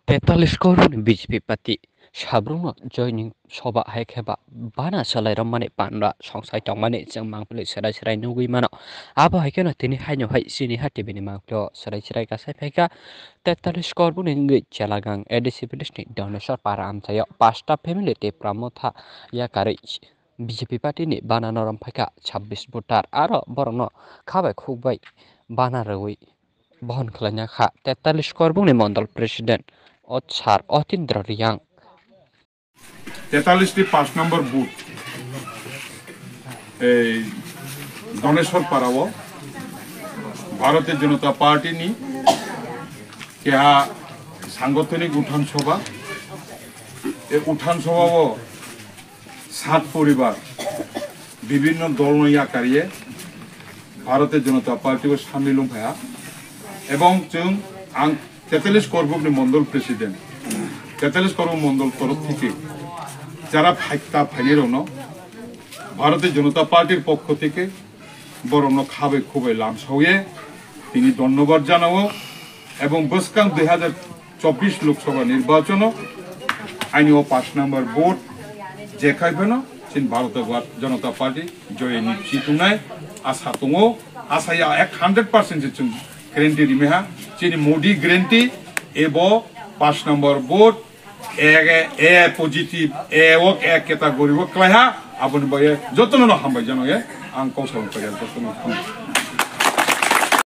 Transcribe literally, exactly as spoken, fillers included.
Tetalis korokni B J P party sabrumno joining soba hai khe ba bana swlai rwmani panra songsai tongmani chwng mangpili swrai swrai nugwi mano. Abo hai kheno tini haino hai chini ha T V ni mangpilio swrai swrai kasai phaikha. Tetalis korokni wngwi Chelagang A D C village ni Doneswar para amchaio pasta family tei pramotha yakarwi B J P party ni bana norom phaikha chabbish voter, aro borokno khabai khukbai bana rwui bohon khlaina kha tetalis korbungni mondol president o sir Otindra Riyang. Tetalis ni pash number booth, ei Doneswar parao Bharatiya Janata Party ni keha sangothonik uthan sobha, ei uthan sobha o sat poribar bibhinno dolno yakariye Bharatiya Janata Party o samil wngphaiha. Ebong chwng ang tetalis korbukni mondol president, tetalis korbuk mondol torof theke jara phaikta phainai rokno Bharatiya Janata Party pokho theke borokno khabai khubai lamsauye tini dhonnobad janao. Ebong bwskang dui hazar chobbish Lok Sabha nirbachano aini o pash number vote je khai phano chini Bharatiya Janata Party joyoni chitungnai asa tongo. Asa ya ek hundred percent se chwng guarantee rimeha, chini Modi guarantee ebo pash number vote A, A positive, A o A category o klaiha, aboni bagwi jotono no hambai jano ye, ang kok salong kaiya jotono.